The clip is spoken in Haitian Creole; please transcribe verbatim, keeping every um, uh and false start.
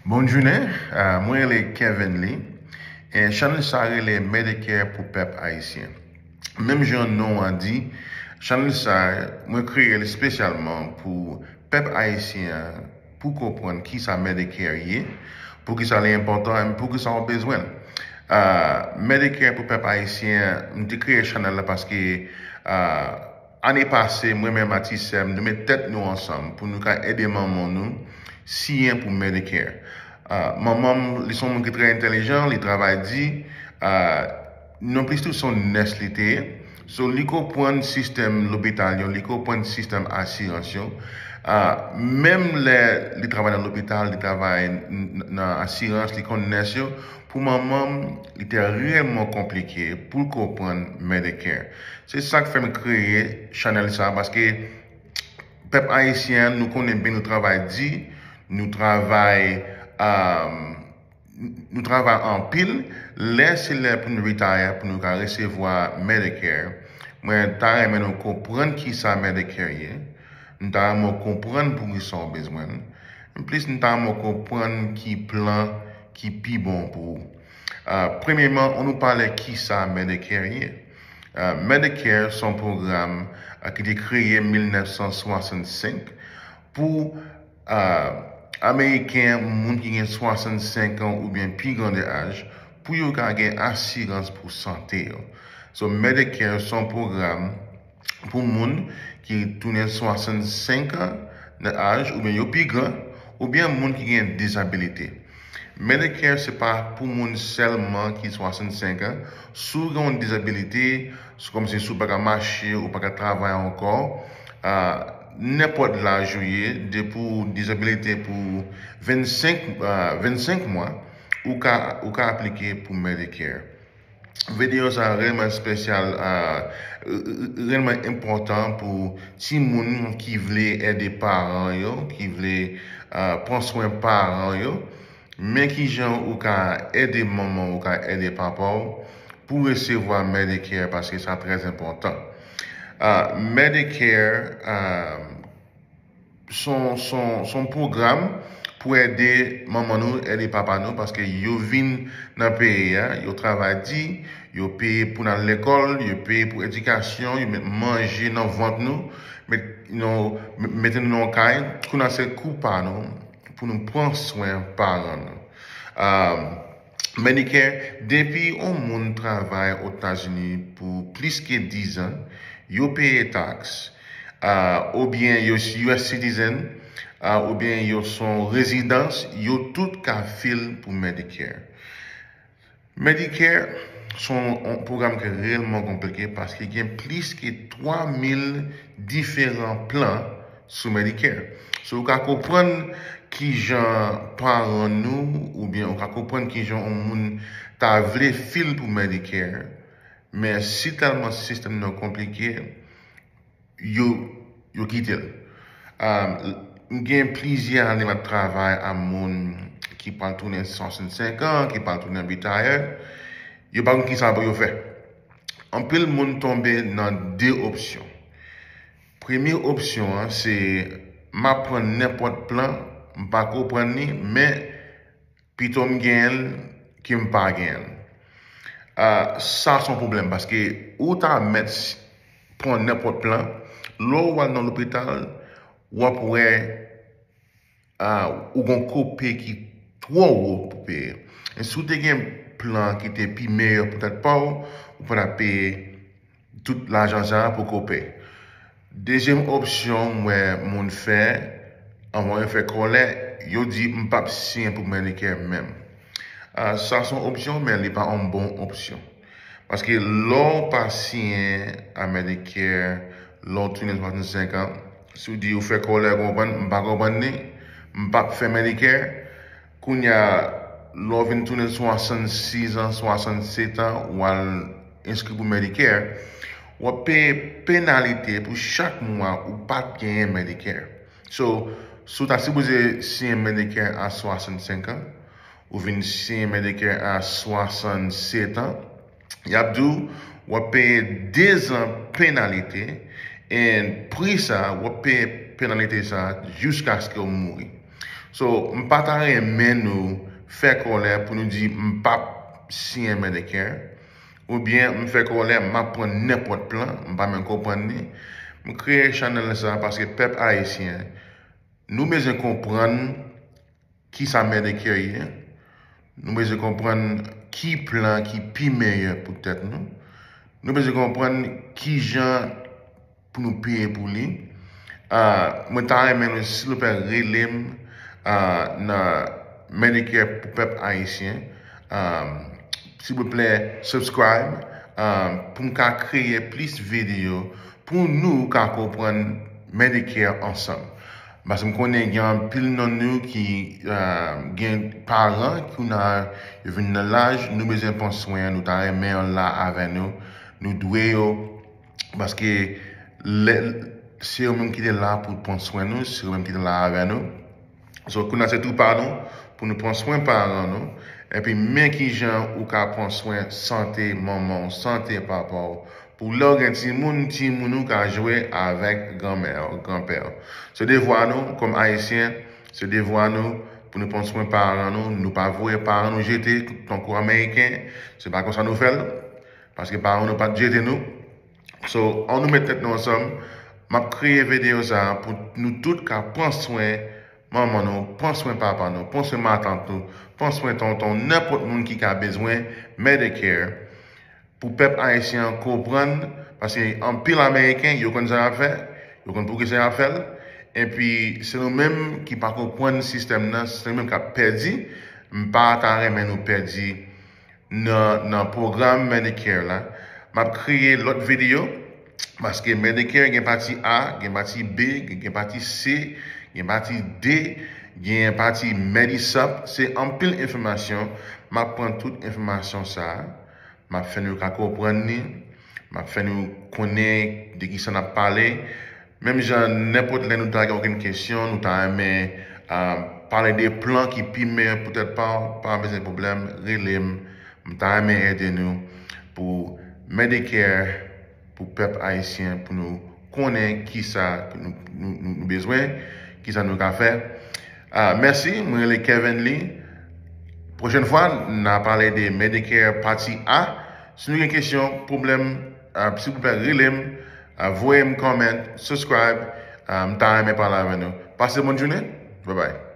Bonjounen, ah, mwen rele Kevin Lee. E chanèl sa rele Medicare pou pèp ayisyen. Menm jan non an di, chanèl sa, mwen kreye l espesyalman pou pèp ayisyen an, pou konprann kisa Medicare ye, poukisa li enpòtan, e poukisa w bezwen l. Ah, Medicare pou pèp ayisyen, m te kreye chanèl la paske, ah, ane pase, mwen menm ak ti sè m, nou met tèt nou ansanm pou nou ka ede manman nou siyen pou Medicare. Ah, manman m, li se yon moun ki trè entèlijan, li travay di, ah, nonplis tou se yon nès li te ye. So, li konprann sistèm lopital yo, li konprann sistèm asirans yo. Ah, menm lè li travay nan lopital, li travay n- n- nan asirans, li konn nès yo, pou manman m, li te reyèlman konplike pou l konprann Medicare. Se sa k fè m kreye chanèl sa, paske pèp ayisyen an, nou konnen byen nou travay di, nou travay, ah, nou travay anpil, lè se lè pou nou retire, pou nou ka resevwa Medicare. Mwen ta renmen nou konprann kisa Medicare ye. M ta renmen w konprann poukisa w bezwen l. Anplis, m ta renmen w konprann ki plan ki pi bon pou ou. Ah, premyeman, ann nou pale kisa Medicare ye. Ah, Medicare se yon pwogram, ah, ki te kreye mil nèf san swasannsenk pou, ah, Ameriken, moun ki gen swasannsenk an oubyen pi gran de aj, pou yo ka gen asirans pou sante yo. So, Medicare se yon pwogram pou moun ki tounen swasannsenk an nan aj, oubyen yo pi gran, oubyen moun ki gen dezabilite. Medicare se pa pou moun sèlman ki swasannsenk an. Si w gen yon dezabilite, se kòmsi si w pa ka mache, ou pa ka travay ankò, ah, nenpòt laj ou ye, depi w dezabilite pou vennsenk, ah, vennsenk mwa, ou ka, ou ka aplike pou Medicare. Videyo sa a reyèlman espesyal, ah, reyèlman enpòtan pou timoun ki vle ede paran yo, ki vle, ah, pran swen paran yo. Men kijan ou ka ede manman, ou ka ede papa w pou resevwa Medicare, paske sa trè enpòtan. Ah, Medicare, ah, se yon, se yon, se yon pwogram pou ede manman nou, ede papa nou, paske yo vin nan peyi a, yo travay di, yo peye pou n al lekòl, yo peye pou edikasyon, yo met manje nan vant nou, met, nou, mete nou nan yon kay, kounye a se kou pa nou, pou nou pran swen paran nou. Ah, Medicare, depi yon moun travay Ozetazini pou plis ke diz an, yo peye taks, ah, oubyen yo se U S citizen, ah, oubyen yo se yon rezidans, yo tout ka file pou Medicare. Medicare se yon, yon pwogram ki reyèlman konplike paske gen plis ke twa mil diferan plan sou Medicare. So, ou ka konprann kijan paran nou, oubyen ou ka konprann kijan yon moun ta vle file pou Medicare, men si tèlman sistèm nan konplike, yo, yo kite l. Ah, m gen plizyè ane m ap travay ak moun ki pral tounen swasannsenk an, ki pral tounen retire. Yo pa konn kisa pou yo fè. Anpil moun tonbe nan de opsyon. Premye opsyon an, se m ap pran nenpòt plan, m pa konprann li, men pito m genyen l ke m pa genyen l. Ah, sa se yon pwoblèm, paske ou ta mèt s- pran nenpòt plan, lè w al nan lopital, w ap wè, ah, ou gen kope ki twò wo pou peye. E si w te gen plan ki te pi meyè pou tèt pa w, ou pa t ap peye tout lajan sa a pou kope. Dezyèm opsyon m wè moun fè, anvan yo fè kòlè, yo di m p ap siyen pou Medicare menm. Ah, sa se yon opsyon, men li pa yon bon opsyon. Paske lè w pa siyen a Medicare, lè w tounen swasannsenk an, si w di ou fè kòlè, konprann, m pa konprann li, m p ap fè Medicare, kounye a, lè w vin tounen swasannsis an, swasannset an, w al enskri pou Medicare, w ap peye penalite pou chak mwa ou pa t genyen Medicare. So, si w ta sipoze siyen Medicare a swasannsenk an, ou vin siyen Medicare a swasannset an, y ap di w, w ap peye dezan penalite, e pri sa, w ap peye penalite sa jiskaske w mouri. So, m pa ta renmen nou fè kòlè pou nou di m p ap siyen Medicare, oubyen m fè kòlè m ap pran nenpòt plan, m pa menm konprann li. M kreye chanèl sa paske pèp ayisyen, nou bezwen konprann ki sa Medicare ye. Nou bezwen konprann ki plan ki pi meyè pou tèt nou. Nou bezwen konprann ki jan pou nou peye pou li. Ah, mwen ta renmen nou, silvouplè, rele m, ah, nan Medicare pou pèp ayisyen. Ah, silvouplè, subscribe, ah, pou m ka kreye plis videyo pou nou ka konprann Medicare ansanm. Paske m konnen gen anpil nan nou ki, ah, gen paran ki nan, yo vin nan laj, nou bezwen pran swen, nou ta renmen yo la avè nou, nou dwe yo, paske lè, se yo menm ki te la pou pran swen nou, se yo menm ki te la avè nou. So, kounye a se tou pa nou, pou nou pran swen paran nou, epi men ki jan ou ka pran swen sante manman w, sante papa w, pou lè w gen timoun, timoun ou ka jwe avèk granmè w, granpè w. Se devwa nou, kòm ayisyen, se devwa nou pou nou pran swen paran nou, nou pa voye paran nou jete, tankou ameriken, se pa konsa nou fè l, paske paran nou pa t jete nou. So, an nou met tèt nou ansanm, m ap kreye videyo sa a pou nou tout ka pran swen manman nou, pran swen papa nou, pran swen matant nou, pran swen tonton, nenpòt moun ki ka bezwen Medicare, pou pèp ayisyen an konprann, paske anpil ameriken, yo konn sa y ap fè, yo konn poukisa y ap fè l, epi se nou menm ki pa konprann sistèm nan, se nou menm k ap pèdi, m pa ta renmen nou pèdi nan, nan pwogram Medicare la. M ap kreye lòt videyo, paske Medicare gen pati A, gen pati B, gen pati C, gen pati D, gen pati MediSup. Se anpil enfòmasyon. M ap pran tout enfòmasyon sa a. M ap fè nou ka konprann li. M ap fè nou konnen de ki sa n ap pale. Menm jan nenpòt lè nou ta gen okenn kesyon, nou ta renmen, ah, pale de plan ki pi meyè pou tèt pa w, pa bezwen pwoblèm, rele m. M ta renmen ede nou pou Medicare, pou pèp ayisyen, pou nou konnen ki sa nou, nou, nou, nou bezwen, ki sa nou ka fè. Ah, mèsi, mwen rele Kevin Lee. Pwochèn fwa, n a pale de Medicare pati A. Si nou gen kesyon, pwoblèm, ah, silvouplè, rele m, ah, voye m comment, subscribe, ah, m ta renmen pale avè nou. Pase bòn jounen, bye bye.